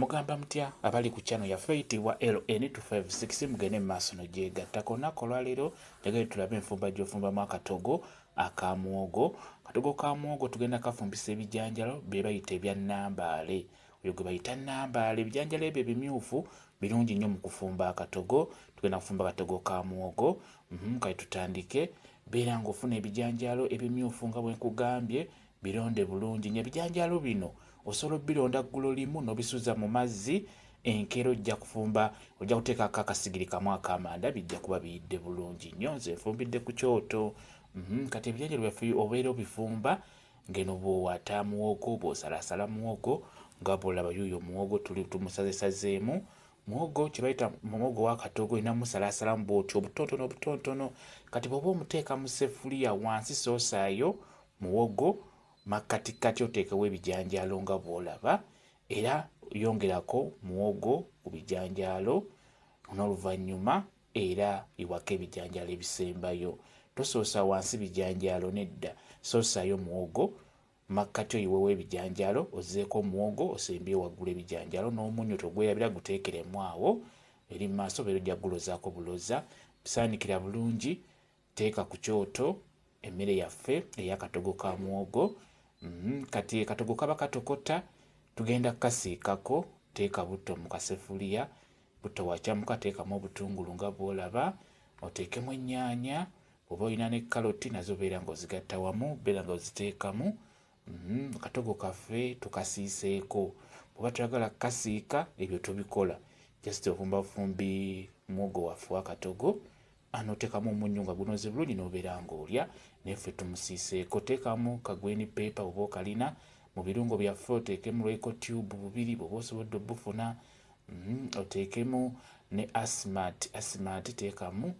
Mugamba mutya abali ku channel yaffe eyitibwa LN256? Mugende mu maaso nogyegattako. Olunaku olwaleero njagala tulabe enfumba gy'ofumbamu akatogo aka muwogo. Akatogo ka muwogo tugenda kafumbisa ebijanjalo bye bayita ebya Nambaale. Oyo gwe bayita Nambaale. Ebijanjalo ebyo ebimyufu birungi nnyo mu kufumba akatogo. Tugenda kufumba akatogo ka muwogo. Kale tutandike. Beera ng'ofuna ebijanjalo ebimyufu nga bwe nkugambye, bironde bulungi nnyo. Ebijanjaalo bino osobola obironda ggulo limu n'obisuza mu mazzi. Enkeera ojja kufumba, ojja kuteekako akasigiri kamu akamanda, bijja kuba biyidde bulungi nnyo. Nze nfumbidde ku kyoto. Kati ebijanjaalo byaffe obeera obifumba ngeno bw'owaata muwogo, bw'osalasala muwogo nga bw'olaba. Yuuyo muwogo tuli tumusazesazeemu. Muwogo kye bayita muwogo w'akatogo olina musalasalamu bw'otyo obutontono obutontono. Kati bw'oba omuteeka mu ssefuliya, wansi soosaayo muwogo, makkatikati oteekewo ebijanjaalo nga bw'olaba, era yongerako muwogo ku bijanjaalo, n'oluvannyuma era iwako ebijanjaalo ebisembayo. Tosoosa wansi bijanjaalo, nedda, soosaayo muwogo, makkati oyiwewo ebijanjaalo, ozzeeko omuwogo, osembye waggulu ebijanjaalo, n'omunnyo togwerabira, guteekeremu awo eri mu maaso, beera ojja gulozaako buloza. Saanikira bulungi, teeka ku kyoto emmere yaffe ey'akatogo ka muwogo. Kati akatogo kaba katokota, tugenda kukasiikako. Teeka butto mu kasefuliya, butto wakyamuka, teekamu obutungulu nga bw'olaba, oteekemu ennyaanya, bw'oba olina ne kaloti nazo beera ng'ozigatta wamu, beera ng'oziteekamu. Akatogo kaffe tukasiiseeko. Bw'oba toyagala kukasiika, ebyo tobikola, just ofumba bufumbi muwogo waffe wakatogo, anoteekamu omunnyo nga gunoze bulungi n'obeera ng'olya. Naye ffe tumusiiseeko. Teekamu ka green pepper bw'oba okalina. Mu birungo byaffe oteekemu Royco tube bubiri bw'oba osobodde obufuna. Oteekemu ne asimati, asimati teekamu,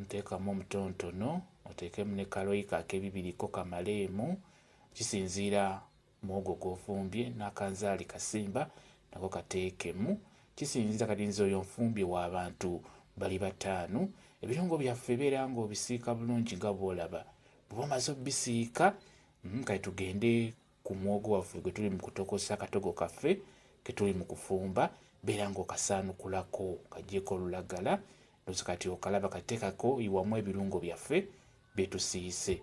teekamu omutontono, oteekemu ne ka Royco ak'ebibiriko kamaleemu, kisinziira muwogo gw'ofumbye, n'akanzaali kasimba nako kateekemu, kisinziira. Kati nze oyo nfumbye w'abantu bali 5. Ebirungo byaffe beera ng'obisiika bulungi nga bw'olaba. Bw'oba omaze obisiika, kale tugende ku muwogo waffe gwe tuli mu kutokosa. Akatogo kaffe ke tuli mu kufumba, beera ng'okasaanukulako, kagyeko olulagala ndozi. Kati okalaba, kateekako, yiwamu ebirungo byaffe bye tusiise.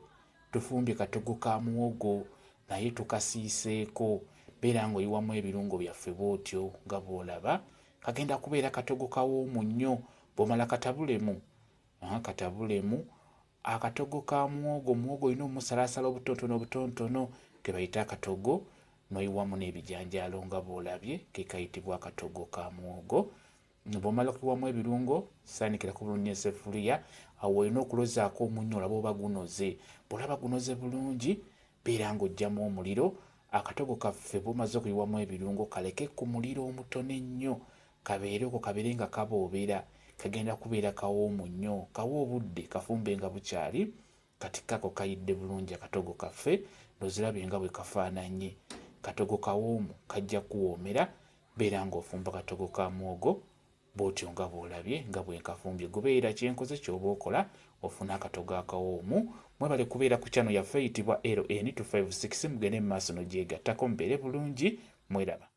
Tufumbye katogo ka muwogo naye tukasiiseeko. Beera ng'oyiwamu ebirungo byaffe bw'otyo nga bw'olaba. Kagenda kubeera katogo kawoomu nnyo. Bw'omala katabulemu, katabulemu akatogo ka muwogo. Muwogo olina omusalaasala obutontono obutontono, ke bayita akatogo, n'oyiwamu n'ebijanjaalo nga bw'olabye, ke kayitibwa akatogo ka muwogo. Bw'omala okuyiwamu ebirungo, saanikirako bulungi essefuliya. Awo olina okulozaako omunnyo olaba oba gunoze. Bw'olaba gunoze bulungi, beera ng'oggyamu omuliro. Akatogo kaffe bw'omaze okuyiwamu ebirungo, kaleke ku muliro omutono ennyo, kabeere okwo, kabeere nga kaboobera. Kagenda kubeera kawoomu nnyo. Kawa obudde kafumbe nga bukyali. Kati kako kayidde bulungi akatogo kaffe, nozirabye nga bwe kafaananye. Katogo kawoomu, kajja kuwoomera. Beera ng'ofumba katogo ka muwogo bw'otyo nga bw'olabye nga bwe nkafumbye. Gubeera kyenkoze ky'oba okola, ofuna akatogo akawoomu. Mwebale kubeera ku channel yaffe eyitibwa LN256. Mugende mu maaso nogyegattako, mubeere bulungi, mweraba.